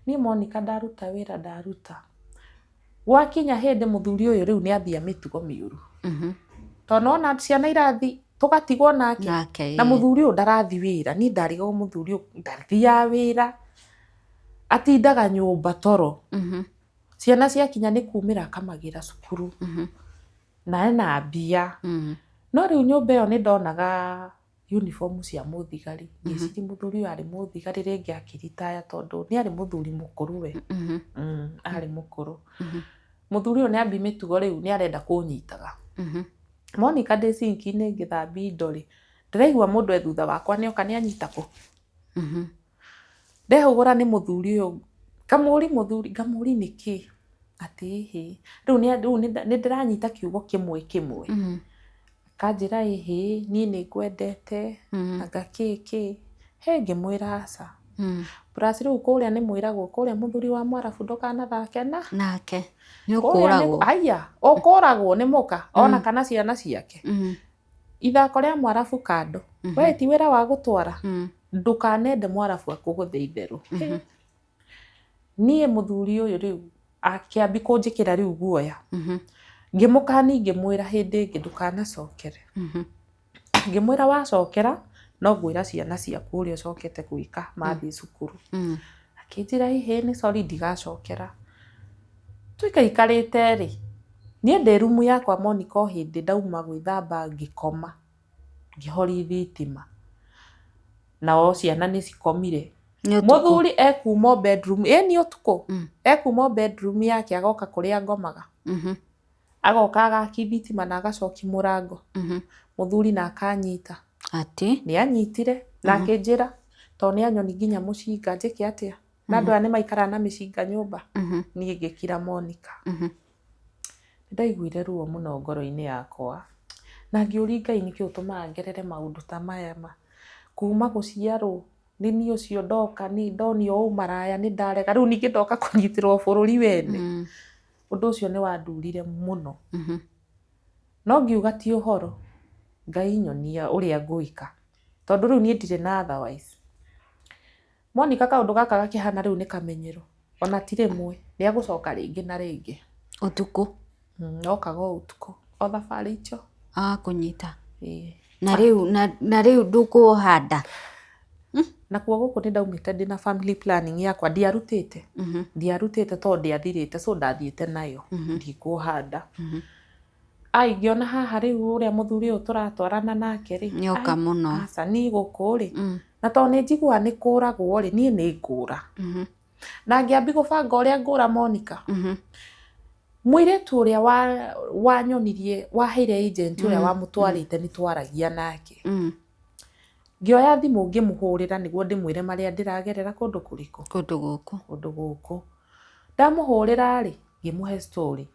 Niĩ Monica ndaruta wĩra ndaruta. Gwakinya hĩndĩ mũthuri ũyũ rĩu nĩ ambia mĩtugo mĩũru. Tondũ nĩwona ciana irathi tũgatigwo nake. Nake, Na ĩĩ. mũthuri ũyũ ndarathi wĩra. Niĩ ndarigagwo mũthuri ũyũ ndathiaga wĩra. Atindaga nyũmba toro. Ciana ciakinya nĩ kumĩra akamagĩra cukuru. Na ena mbia. No rĩu nyũmba ĩyo nĩ ndonaga uniform cia mũthigari. Ngĩciria mũthuri ũyũ arĩ mũthigari rĩngĩ akĩritaya tondũ nĩ arĩ mũthuri mũkũrũ we. Arĩ mũkũrũ. Mũthuri ũyũ nĩ ambia mĩtugo rĩu nĩ arenda kũnyitaga. Monica ndĩ sink-inĩ ngĩthambia indo rĩ, ndĩraigua mũndũ e thutha wakwa nĩ oka nĩ anyita kũ. Ndehũgũra nĩ mũthuri ũyũ, ngamũri mũthuri, ngamũri nĩkĩ? Atĩ ĩhĩ, rĩu nĩ ndĩranyita kiugo kĩmwe kĩmwe. Akanjĩra ĩhĩ, niĩ nĩ ngwendete, anga kĩ kĩ. Hĩ ngĩmwĩra aca. Plus rĩu kũrĩa nĩ mwĩragwo kũrĩa mũthuri wa mwarabu ndũkanathake na nake. Nĩ ũkũragwo. Aya, ũkũragwo nĩ mũka ona kana ciana ciake. Ithako rĩa mwarabu kando. We ti wĩra wa gũtwara. Ndũkanende mwarabu akũgũthe itherũ. Niĩ mũthuri ũyũ rĩu akĩambi kũnjĩkĩra rĩu guoya. Ngĩmũkani ngĩmwĩra hĩndĩ ĩngĩ ndũkanacokere. Ngĩmwĩra wacokera no ngwĩra ciana ciaku ũrĩa ũcokete gwĩka mathiĩ cukuru. Akĩnjĩra ĩhĩ nĩ sorry ndigacokera. Tũikaikarĩte rĩ, niĩ ndĩ rumu yakwa Monica o hĩndĩ ndauma gwĩthamba ngĩkoma, ngĩhoria thitima. Nao ciana nĩ cikomire. Mũthuri ekuma o bedroom, ĩni ũtukũ, ekuma o bedroom yake agoka kũrĩa ngomaga. Agoka agakia thitima na agacokia mũrango. Mũthuri na akanyita. Atĩ? Nĩ anyitire na akĩnjĩra tondũ nĩ anyoni nginya mũcinga njĩke atĩa? Na andũ aya nĩ maikaraga na mĩcinga nyũmba. Niĩ ngĩkira Monica. Nĩ ndaiguire ruo mũno ngoro-inĩ yakwa. Na ngĩũria Ngai nĩkĩ ũtũmaga ngerere maũndũ ta maya ma. Kuma gũciarwo nĩ niĩ ũcio ndoka ndonio ũmaraya nĩ ndarega rĩu ningĩ ndoka kũnyitĩrwo bũrũri wene. Ũndũ ũcio nĩ wandurire mũno. No ngiuga ti ũhoro, Ngai nyonia ũrĩa ngwĩka. Tondũ rĩu niĩ ndirĩ na otherwise. Monica kaũndũ gaka gakĩhana rĩu nĩ kamenyero. Ona ti rĩmwe, nĩ egũcoka rĩngĩ na rĩngĩ. Ũtukũ? Okaga o ũtukũ, o thabarĩ icio. Agakũnyita? Ĩĩ. Na rĩu na rĩu ndũkũoha nda? Nakuo gũkũ nĩ ndaumĩte ndĩna family planning yakwa, ndiarutĩte. Ndiarutĩte tondũ ndĩathirĩte so ndathiĩte nayo, ndikuoha nda. Ai ngĩona haha rĩu ũrĩa mũthuri ũyũ tũratwarana nake rĩ, Nĩoka mũno. Aca niĩ gũkũ rĩ, na tondũ nĩ njiguaga nĩ kũragwo rĩ, niĩ nĩ ngũra. Na ngĩambi gũbanga ũrĩa ngũra Monica. Mũirĩtu ũrĩa wanyonirie, waheire agent ũrĩa wamũtwarĩte nĩ twaragia nake. Ngĩoya thimũ ngĩmũhũrĩra nĩguo ndĩmwĩre marĩa ndĩragerera kũndũ kũrĩkũ? Kũndũ gũkũ. Kũndũ gũkũ. Ndamũhũrĩra rĩ, ngĩmũhe story.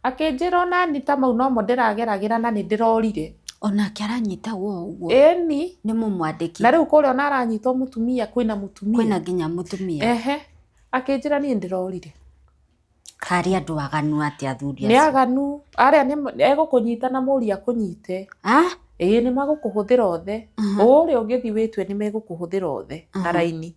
Akĩnjĩra onani ta mau nomo ndĩrageragĩra na nĩ ndĩrorire. Onake aranyitagwo o ũguo? Ĩni. Nĩ mũmwandĩki? Na rĩu kũrĩa ona aranyitwo mũtumia, kwĩna mũtumia. Kwĩna nginya mũtumia. Ehe. Akĩnjĩra niĩ ndĩrorire. Karĩ andũ aganu atĩa athuri acio? Nĩ aganu. Arĩa egũkũnyita na mũriũ akũnyite. Ĩĩ nĩ magũkũhũthĩra othe. Ũrĩa ũngĩthiĩ wĩtue nĩ megũkũhũthĩra othe na raini.